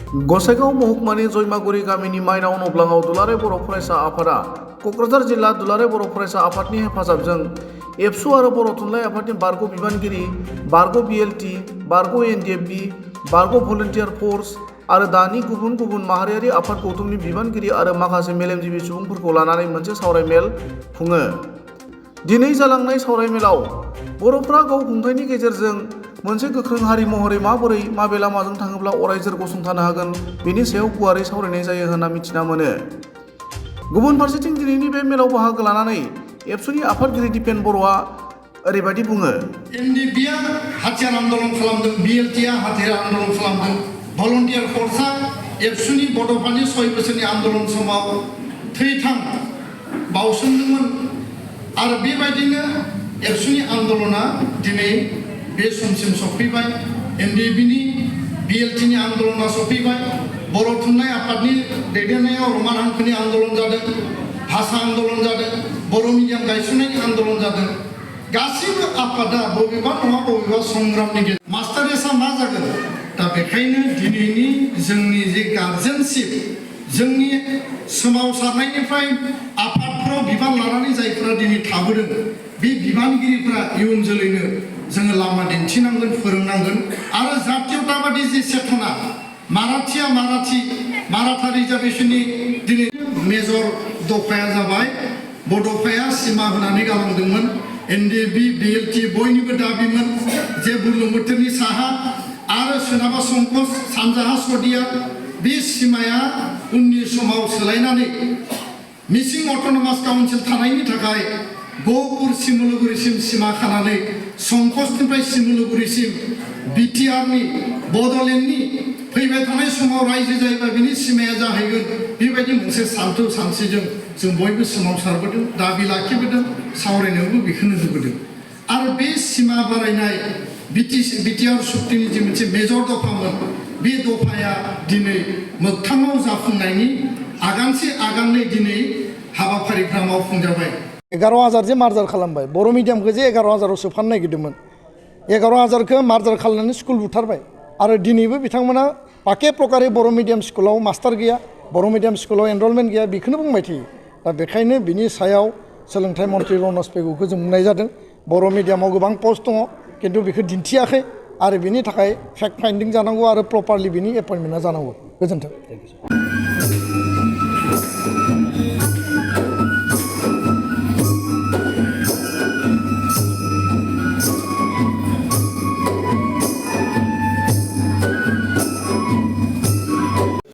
गसाइगाव महकुमानि जयमागुरि गामिनि माइनाव नब्लाङाव दुलाराय बर' फरायसा आफादा क'क्राझार जिल्ला दुलाराय बर' फरायसा आफादनि हेफाजाबजों एबसु आरो बर' थुनलाइ आफादनि बारग' बिबानगिरि, बारग' बिएलटि, बारग' एनडिएफबि, बारग' भलन्टियार फर्स आरो दानि गुबुन गुबुन माहारियारि आफाद गौथुमनि बिबानगिरि आरो माखासे मेलेमजिबि सुबुंफोरखौ लानानै मोनसे सावरायमेल खुङो। दिनै जालांनाय सावरायमेलाव बर'फ्रा गावखुंथायनि गेजेरजों मोनसे गोख्रों हारि महरै माबोरै माबे लामाजों थाङोब्ला अरायजोर गसंथानो हागोन बेनि सायाव गुवारै सावरायनाय जायो होनना मिथिना मोनो। गुबुन फारसेथिं दिनैनि बे मेलाव बाहागो लानानै एबसुनि आफादगिरि दिपेन बर'आ ओरैबायदि बुङो। एनडिएफबिआ हाथियार आन्दलन खालामदों, बिएलटिआ हाथियार आन्दलन खालामदों, भलन्टियार फर्सआ एबसुनि बड'फानि 6 बोसोरनि आन्दलन समाव थै-थां बावसोमदोंमोन आरो बेबायदिनो एबसुनि आन्दलना दिनै बे समसिम सफैबाय। एनडिएफबिनि बिएलटिनि आन्दलना सफैबाय। बर' थुनलाइ आफादनि दैदेननायाव रमान हांखोनि आन्दलन जादों, भाषा आन्दलन जादों, बर' मिडियाम गायसननायनि आन्दलन जादों। गासिबो आफादा बबेबा नङा बबेबा संग्रामनि गेजेरजों मास्टारेसआ मा जागोन? दा बेखायनो दिनैनि जोंनि जे गार्जेनशिप, जोंनि सोमावसारनायनिफ्राय आफादफोराव बिबान लानानै जायफोरा दिनै थाबोदों, बे बिबानगिरिफ्रा इयुन जोलैनो जोङो लामा दिन्थिनांगोन, फोरोंनांगोन आरो जातीयताबादि जे चेतना, माराठीया माराठी, माराठा रिजार्भेशननि दिनै मेजर दफाया जाबाय बड'फाया सिमा होनानै गालांदोंमोन। एनडिएफबि, बिएलटि बयनिबो दाबिमोन जे बुरलुंबुथुरनि साहा आरो सोनाबा संकस, सानजाहा सदिया बे सिमाया उननि समाव सोलायनानै मिसिं अट'नमास काउन्सिल थानायनि थाखाय गहपुर सिमुलुगुरिसिम सिमा खानानै संकसनिफ्राय सिमुलुगुरिसिम बिटिआरनि बड'लेण्डनि फैबाय थानाय समाव रायजो जायोबा बिनि सिमाया जाहैगोन। बेबायदि मोनसे सान्थौ सानस्रिजों जों बयबो सोमावसारबोदों, दाबि लाखिबोदों, सावरायनायावबो बेखौनो होबोदों। आरो बे सिमा बारायनाय बिटिआर सुक्तिनि जे मोनसे मेजर दफामोन, बे दफाया दिनै मोगथाङाव जाफुंनायनि आगानसे आगाननै दिनै हाबाफारिफ्रा मावफुंजाबाय। 11,000 जे मार्जार खालामबाय, बर' मिडियामखौ जे 11,000आव सोफानो नागिरदोंमोन, 11,000खौ मार्जार खालामनानै स्कुल बुथारबाय। आरो दिनैबो बिथांमोना पाके प्रकारै बर' मिडियाम स्कुलाव मास्टार गैया, बर' मिडियाम स्कुलाव एनरलमेन्ट गैया, बेखौनो बुंबाय थायो। दा बेखायनो बिनि सायाव सोलोंथाइ मन्त्रि रनज पेगुखौ जों बुंनाय जादों। बर' मिडियामाव गोबां पस्ट दङ, खिन्थु बेखौ दिन्थियाखै आरो बिनि थाखाय फेक्ट फाइन्डिं जानांगौ आरो प्रपारलि बिनि एपइन्टमेन्टआ जानांगौ। गोजोन्थों।